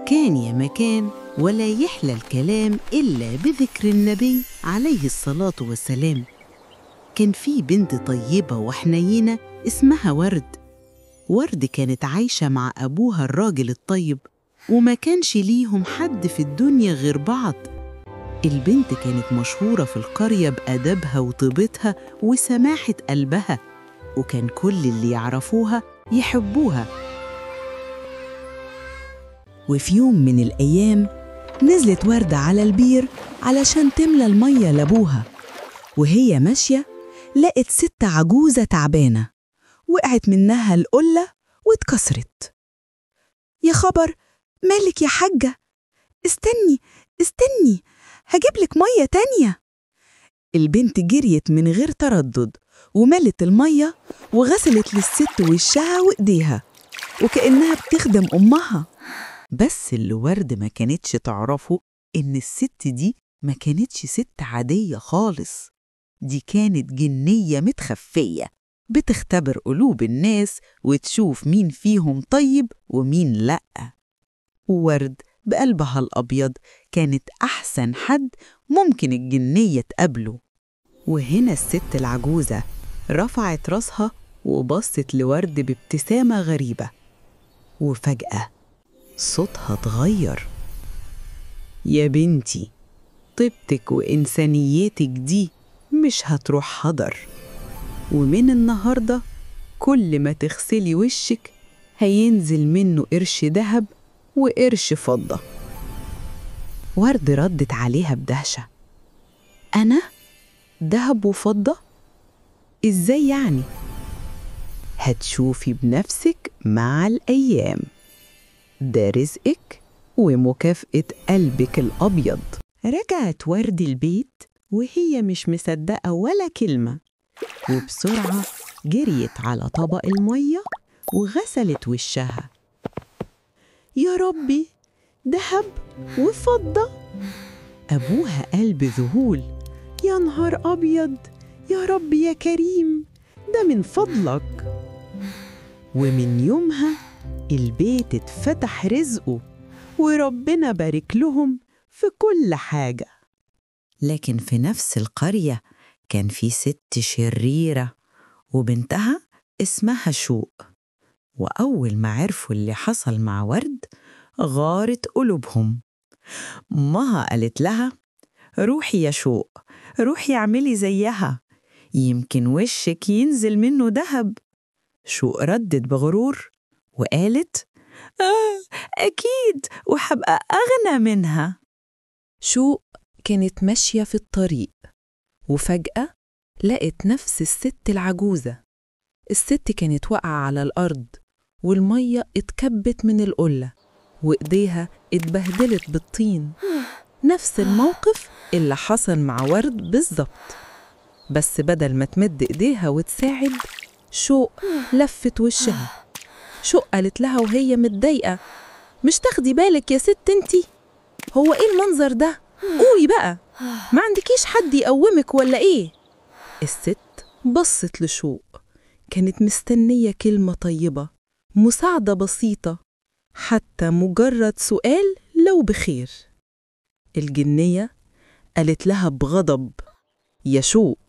كان يا مكان ولا يحلى الكلام إلا بذكر النبي عليه الصلاة والسلام. كان في بنت طيبة وحنينة اسمها ورد. ورد كانت عايشة مع أبوها الراجل الطيب، وما كانش ليهم حد في الدنيا غير بعض. البنت كانت مشهورة في القرية بأدبها وطيبتها وسماحة قلبها، وكان كل اللي يعرفوها يحبوها. وفي يوم من الأيام نزلت وردة على البير علشان تملى المية لأبوها، وهي ماشية لقت ست عجوزة تعبانة، وقعت منها القلة واتكسرت. يا خبر، مالك يا حاجة؟ استني استني، هجيبلك مية تانية. البنت جريت من غير تردد وملت المية وغسلت للست وشها وإيديها، وكأنها بتخدم أمها. بس اللي ورد ما كانتش تعرفه إن الست دي ما كانتش ست عادية خالص، دي كانت جنية متخفية بتختبر قلوب الناس وتشوف مين فيهم طيب ومين لأ. وورد بقلبها الأبيض كانت أحسن حد ممكن الجنية تقابله. وهنا الست العجوزة رفعت راسها وبصت لورد بابتسامة غريبة، وفجأة صوتها اتغير. يا بنتي، طيبتك وإنسانيتك دي مش هتروح هدر، ومن النهاردة كل ما تغسلي وشك هينزل منه قرش دهب وقرش فضة. ورد ردت عليها بدهشة، أنا؟ دهب وفضة؟ إزاي يعني؟ هتشوفي بنفسك مع الأيام، ده رزقك ومكافأة قلبك الأبيض. رجعت ورد البيت وهي مش مصدقة ولا كلمة، وبسرعة جريت على طبق المية وغسلت وشها. يا ربي، دهب وفضة! أبوها قال بذهول، يا نهار أبيض، يا رب يا كريم، ده من فضلك. ومن يومها البيت اتفتح رزقه، وربنا بارك لهم في كل حاجة. لكن في نفس القرية كان في ست شريرة وبنتها اسمها شوق، وأول ما عرفوا اللي حصل مع ورد غارت قلوبهم. أمها قالت لها، روحي يا شوق، روحي اعملي زيها، يمكن وشك ينزل منه دهب. شوق ردت بغرور وقالت، أكيد، وحبقى أغنى منها. شوق كانت ماشية في الطريق، وفجأة لقت نفس الست العجوزة. الست كانت واقعة على الأرض، والمية اتكبت من القلة، وإيديها اتبهدلت بالطين. نفس الموقف اللي حصل مع ورد بالظبط، بس بدل ما تمد إيديها وتساعد، شوق لفت وشها. شوق قالت لها وهي متضايقة، مش تاخدي بالك يا ست انتي؟ هو ايه المنظر ده؟ قومي بقى، ما عندكيش حد يقومك ولا ايه؟ الست بصت لشوق، كانت مستنية كلمة طيبة، مساعدة بسيطة، حتى مجرد سؤال لو بخير. الجنية قالت لها بغضب، يا شوق،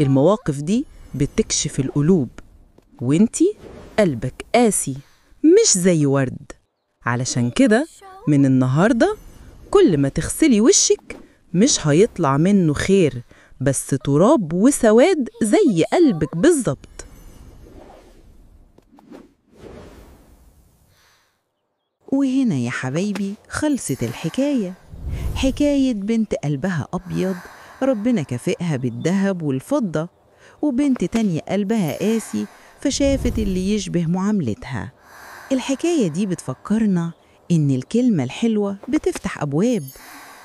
المواقف دي بتكشف القلوب، وانتي قلبك قاسي مش زي ورد. علشان كده من النهاردة كل ما تغسلي وشك مش هيطلع منه خير، بس تراب وسواد زي قلبك بالظبط. وهنا يا حبايبي خلصت الحكاية، حكاية بنت قلبها أبيض ربنا كافئها بالذهب والفضة، وبنت تانية قلبها قاسي فشافت اللي يشبه معاملتها. الحكاية دي بتفكرنا إن الكلمة الحلوة بتفتح أبواب،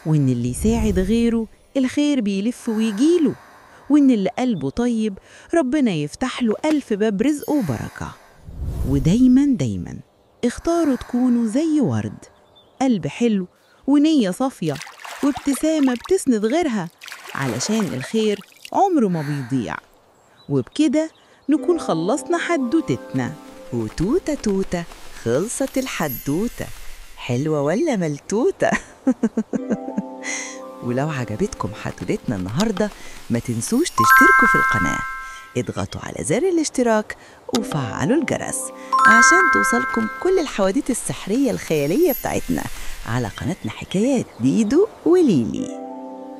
وإن اللي يساعد غيره الخير بيلف ويجيله، وإن اللي قلبه طيب ربنا يفتح له 1000 باب رزق وبركة. ودايما دايما اختاروا تكونوا زي ورد، قلب حلو ونية صافية وابتسامة بتسند غيرها، علشان الخير عمره ما بيضيع. وبكده نكون خلصنا حدوتتنا. وتوتة توتة خلصت الحدوتة. حلوة ولا ملتوتة؟ ولو عجبتكم حدوتتنا النهاردة ما تنسوش تشتركوا في القناة، اضغطوا على زر الاشتراك وفعلوا الجرس عشان توصلكم كل الحواديت السحرية الخيالية بتاعتنا على قناتنا حكايات ديدو وليلي.